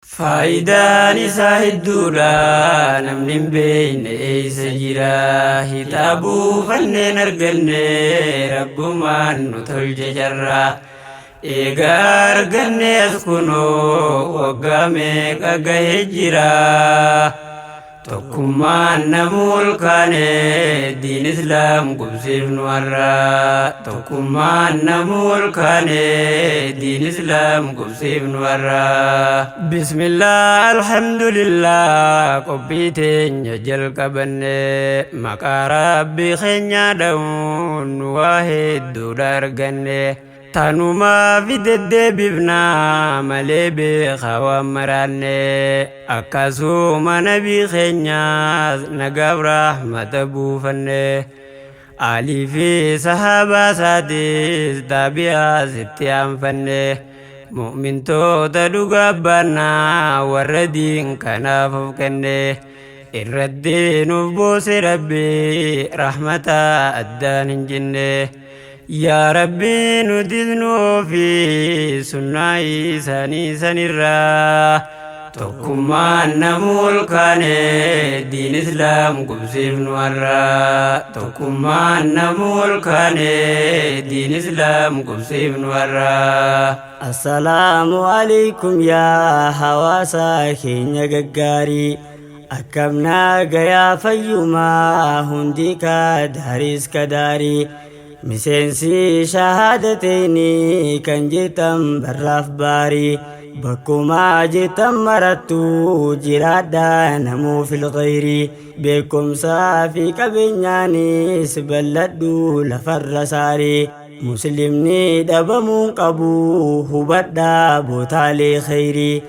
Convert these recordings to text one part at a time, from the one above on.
Faayidaan isaa hedduudha namni hin beekne eessa jira. Hitaa buufanneen arganne rabbumaan nu tolche carraa. Eegaa arganne as kunoo waggaa meeqa gahee jira. Tokkummaan namuu ol kaane diin islaam qubsiifnu har'a. Tokkummaan namuu ol kaane diin islaam qubsiifnu har'a. Bismillah alhamdulillah qophii teenya jalqabanne maqaa rabbii keenyaa dha'uun waa hedduudha arganne. Tanumaa fi deddeebifnaa malee beekaa waan maraanne akkasuma nabii keenyaas nagaaf rahmata buufanne aalii fi sahaabaa isaatis taabi'aas itti aanfanne mu'mintoota dhugaa baannaa warra diin kanaaf of kenne irratti nuuf buuse rabbi rahmata addaan hin jinne. Yaa Rabbi nutis nuufi sunnaa isaanii sanirraa tokkummaan namuu ol kaane diin islaam qubsiifnu har'a. Tokkummaan namuu ol kaane diin islaam qubsiifnu har'a. Assalaamu alaikum yaa hawaasa keenya gaggaarii. Akkam nagayaa fayyumaa hundi kadaaris kadaarii. Miseensi shahaadateenii kan jirtan barraaf baarii. Bakkumaa jirtan marattuu jiraadhaa namuu filkhayrii. Beekumsaa fi qabeenyaanis bal'adhu lafarra saarii. Muslimni dhabamuun qabu hubadhaa bootaalee khayrii.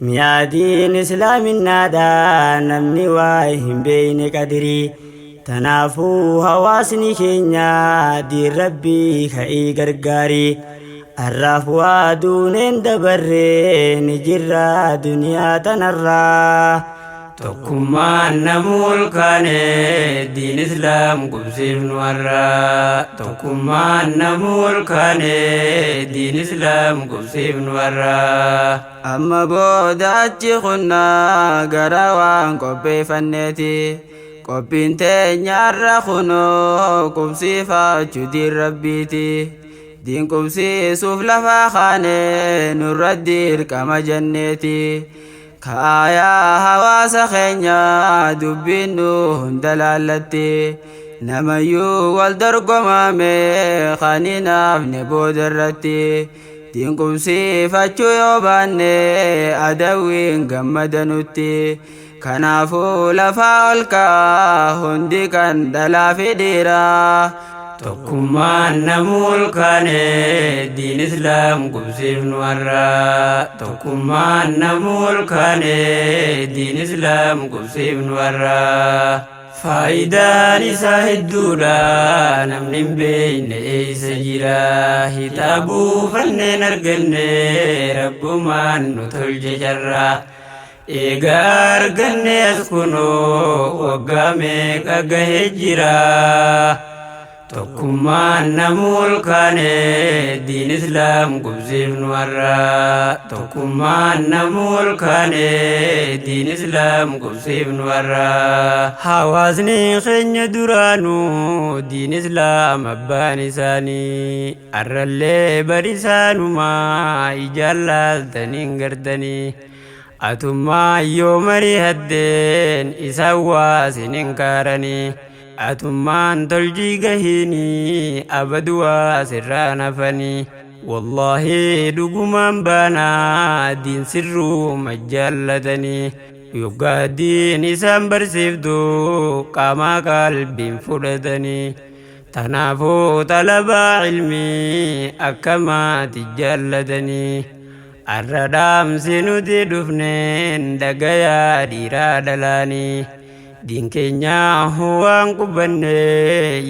Mi'aatiin islaaminaadha namni waa hin beekne qadirii. Tanaafuu hawaasni keenya diin rabbii ka'ii gargaarii. Arraaf waa duuneen dabarree ni jirra duniyaa tanarraa. Tokkummaan namuu ol kaane diin islaam qubsiifnu har'a. Tokkummaan namuu ol kaane diin islaam qubsiifnu har'a. Amma booda achi kunnaa gara waan qopheeffanneeti. Qophiin teenya har'a kunoo qubsiifachuu diin rabbiiti. Diin qubsiisuuf lafa kaane nurra dirqama jenneeti. Kaayaa hawaasa keenya dubbiin nu hunda laallatti. Namayyuu wal dorgomame kan hin hafne booda irratti. Diin qubsiifachuu yoo baanne adawwiin gammada nutti. Kanaafuu lafaa ol ka'aa hundi kan dhalaa fi dhiiraa. Tokkummaan namuu ol kaane diin islaam qubsiifnu har'a. Tokkummaan namuu ol kaane diin islaam qubsiifnu har'a. Faayidaan isaa hedduudha namni hin beekne eessa jira. Hitaa buufanneen arganne rabbumaan nu tolche carraa. Eegaa arganne as kunoo waggaa meeqa gahee jira. Tokkummaan namuu ol kaane diin islaam qubsiifnu har'a. Tokkummaan namuu ol kaane diin islaam qubsiifnu har'a. Hawaasni keenya duraanuu diin islaam abbaan isaanii arrallee bariisaanumaa ijaan laaltanii hin gartanii. Atummaa yoo mari'addeen isaan waa sin hin kaaranii. Atummaan tolchii gahiinii abadu waa sirraan hafanii. Wallaahi dhugumaan baanaa diin sirruuma jaallatanii. Yoggaa diin isaan barsiiftu qaamaa qalbiin fudhatanii. Tanaafuu talabaa ilmii akka maatii jaallatanii. Arra dhaamsi nuti dhufneen dhagayaa dhiiraa dhalaanii. Diin keenya waan qubanne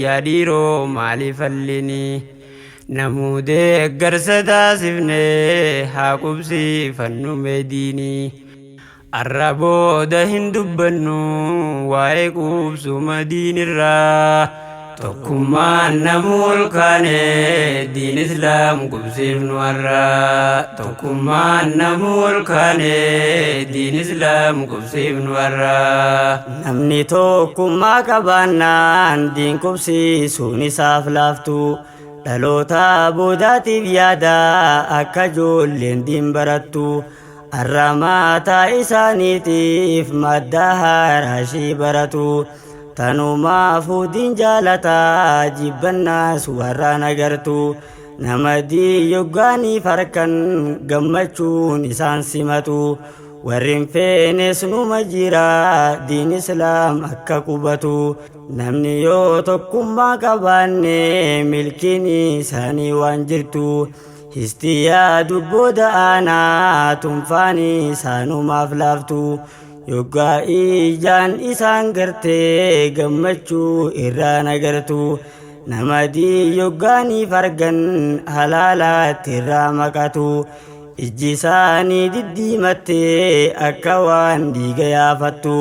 yaa dhiiroo maaliif hallinii. Namuu deeggarsa taasifne haa qubsiifannu meediinii. Arra booda hin dubbannu waa'ee qubsuma diinirraa. Tokkummaan namuu ol kaane diin islaam qubsiifnu har'a. Tokkummaan namuu ol kaane diin islaam qubsiifnu har'a. Namni tokkummaa qabaannaan diin qubsiisuun isaaf laaftu. Dhaloota boodaatiif yaada akka ijoolleen diin barattu. Har'a maataa isaaniitiif madda haraashii baratu. Tanumaafuu diin jaalataa jibbannaas warraan agartu. Nama diyyoggaaniif harkan gammachuun isaan simatu. Warri hin feenes numa jira diin islaam akka qubatu. Namni yoo tokkummaa qabaanne milkiin isaanii waan jirtu. Histiyaa dubbooda aanaa tunfaan isaanumaaf laaftu. Yoggaa ijaan isaan gartee gammachuu irraan agartu. Nama diyyoggaaniif argan halaalaatti irraa maqatu. Ijji isaanii diddiimattee akka waan dhiiga yaafattu.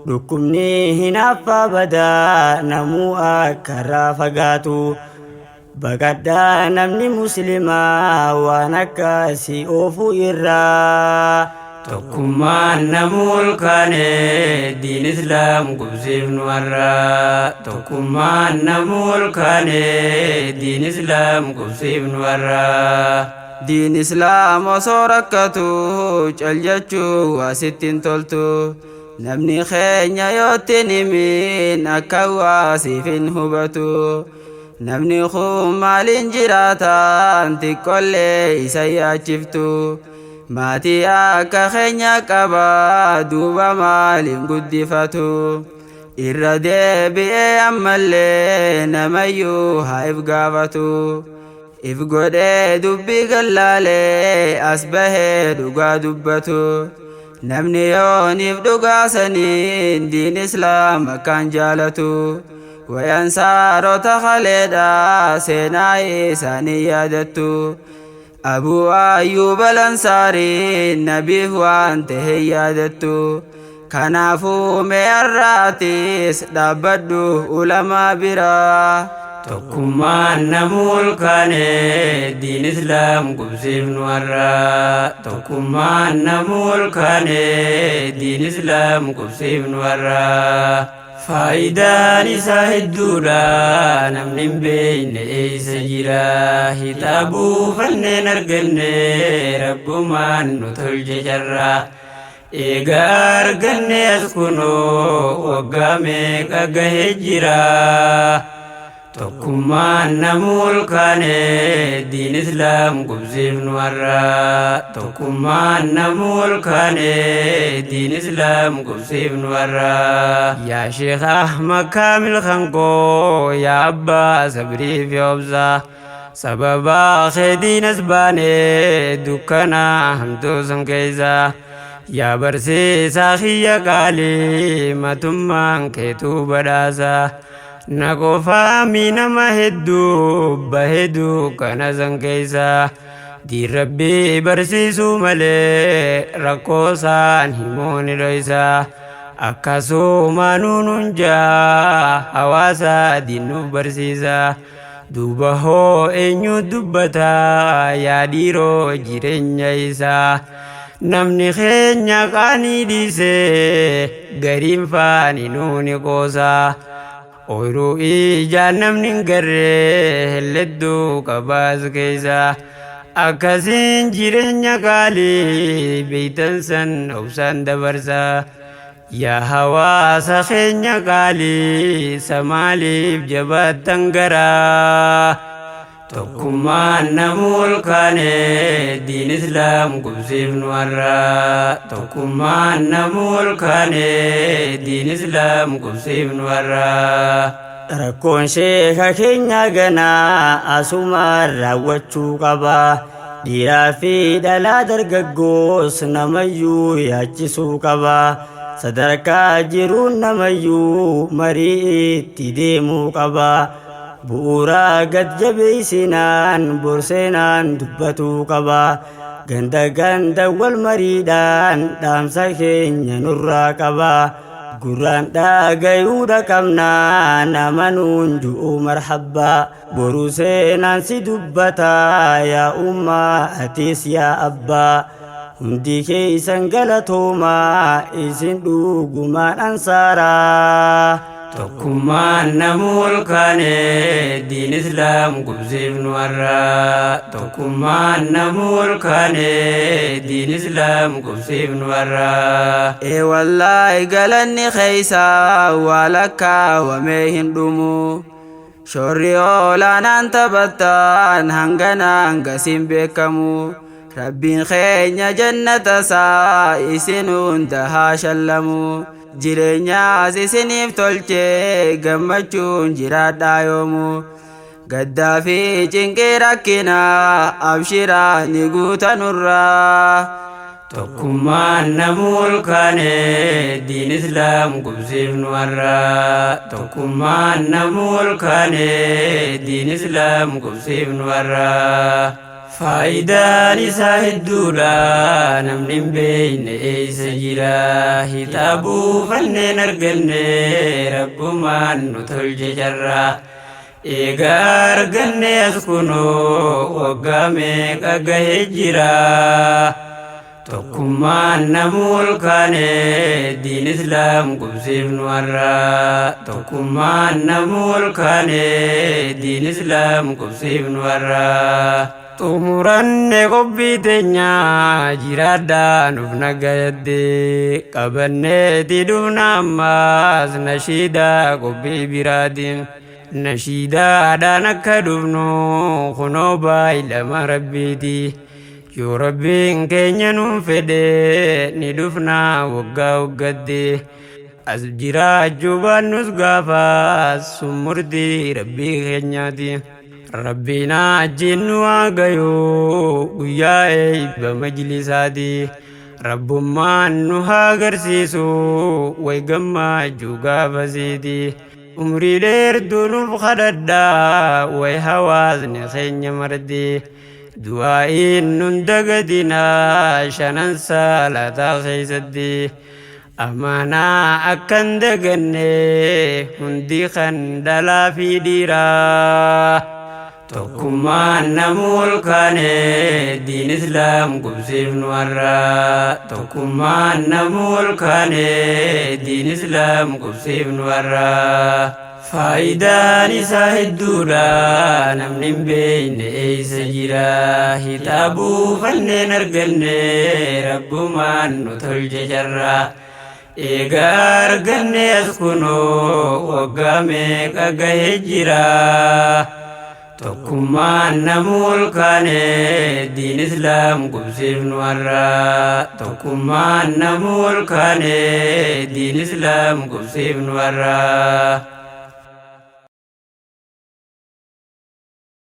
Dhukkubni hinaaffaa badaa namuu akka irraa fagaatu. Baqadhaa namni muslimaa waan akkasii oofuu irraa. Tokkummaan namuu ol kaane diin islaam qubsiifnu har'a. Tokkummaan namuu ol kaane diin islaam qubsiifnu har'a. Diin islaam osoo rakkatu cal jechuu waa sitti hin toltu. Namni keenya yootti hin himin akka waa siif hin hubatu. Namni kun maaliin jiraataan xiqqollee isa yaachiftu. Maatii akka keenya qaba duuba maaliin guddifatu. Irra deebi'ee ammallee namayyuu haa if gaafatu. If godhee dubbii gallaalee as bahee dhugaa dubbatu. Namni yooniif dhugaa saniin diin islaam akkaan jaalatu. Wayan saarota kaleedha seenaa isaanii yaadattu. Abuu Ayyuub Alansaariin nabiif waan ta'e yaadattu. Kanaafuu mee har'aatis dhaabbadhu ulamaa biraa. Tokkummaan namuu ol kaane diin islaam qubsiifnu har'a. Tokkummaan namuu ol kaane diin islaam qubsiifnu har'a. Faayidaan isaa hedduudha namni hin beekne eessa jira. Hixaa buufanneen arganne rabbumaan nu tolche carraa. Eega arganne as kunoo waggaa meeqa gahee jira. Tokkummaan namuu ol kaane diin islaam qubsiifnu har'a. Tokkummaan namuu ol kaane diin islaam qubsiifnu har'a. Yaa Sheekh Ahmad Kaamil Kankoo yaa Abbaa Sabrii fi Obsaa. Sababa keetiin as baane dukkana hamtuu san keessa. Yaa barsiisaa kiyya qaalii matummaan keetuu badhaasa. Na qofaa mi nama hedduu bahe dukkana san keessa. Diin Rabbii barsiisuu malee rakkoo isaan himuu ni dhoysa. Akkasuma nuun jaa hawaasa diin nuuf barsiisa. Duuba hoo eenyu dubbata yaa dhiiroo jireenya isaa. Namni keenya qaanii dhiisee gariin faani nuuni qoosa. Ooyiruu ijaan namni hin garree helledduu qabaas keessa. Akkasiin jireenya qaalii beeytan san obsaan dabarsa. Yaa hawaasa keenya qaalii sa maaliif jabaattan garaa. Tokkummaan namuu ol kaane diin islaam qubsiifnu har'a. Tokkummaan namuu ol kaane diin islaam qubsiifnu har'a. Rakkoon sheeka keenya ganaa asumaan raawwachuu qaba. Dhiiraa fi dhalaa dargaggoos namayyuu yaachisuu qaba. Sadarkaa jiruun namayyuu marii itti deemuu qaba. Bu'uura gad jabeessinaan borseenaan dubbatuu qaba. Ganda ganda wal mariidhaan dhaamsa keenya nurraa qaba. Gurraan dhagayuudha qabna nama nuun ju'u marhabbaa. Boru seenaan si dubbata yaa ummaa atis yaa abbaa. Hundi keessan galatoomaa isin dhugumaan ansaaraa. Tokkummaan namuu ol kaane diin islaam qubsiifnu har'a. Tokkummaan namuu ol kaane diin islaam qubsiifnu har'a. Ee wallaahi galanni keeysaa waa lakkaawamee hin dhumu. Shoorri olaanaan taphattan hangana hangasiin beekamu. Rabbiin keenya jannata isaa isin hunda haa shallamu. Jireenyaas isiniif tolchee gammachuun jiraadhaa yoomu. Gaddaa fi cinqii rakkinaa abshiraa ni guuta nurraa. Tokkummaan namuu ol kaane diin islaam qubsiifnu har'a. Tokkummaan namuu ol kaane diin islaam qubsiifnu har'a. Faayidaan isaa hedduudha namni hin beekne eessa jira. Hixaa buufanneen arganne rabbumaan nu tolche carraa. Eegaa arganne as kunoo waggaa meeqa gahee jira. Tokkummaan namuu ol kaane diin islaam qubsiifnu har'a. Tokkummaan namuu ol kaane diin islaam qubsiifnu har'a. Xumuranne qophii teenya jiraadhaa nuuf nagayadde qabanneeti dhufna ammaas nashiidaa qophii biraatiin. Nashiidaadhaan akka dhufnu kunoo baay'ilama rabbiiti. Yoo rabbiin keenya nuun fedhe ni dhufna waggaa waggaatti. As jiraachuu baannus gaafaas sun murtii rabbii keenyaati. Rabbiin achiin nu haa gayuu guyyaa eebba majlisaati. Rabbummaan nu haa agarsiisu way gammachuu gaafasiiti. Umrii dheertuu nuuf kadhadhaa way hawaasni keenya marti. Du'aa'iin nun dagatinaa shanan salataa keessatti. Amaanaa akkan daganne hundi kan dhalaa fi dhiiraa. Tokkummaan namuu ol kaane diin islaam qubsiifnu har'a. Tokkummaan namuu ol kaane diin islaam qubsiifnu har'a. Faayidaan isaa hedduudha namni hin beekne eessa jira. Hixaa buufanneen arganne rabbumaan nu tolche carraa. Eegaa arganne as kunoo waggaa meeqa gahee jira. Tokkummaan namuu ol kaane diin islaam qubsiifnu har'a. Tokkummaan namuu ol kaane diin islaam qubsiifnu har'a.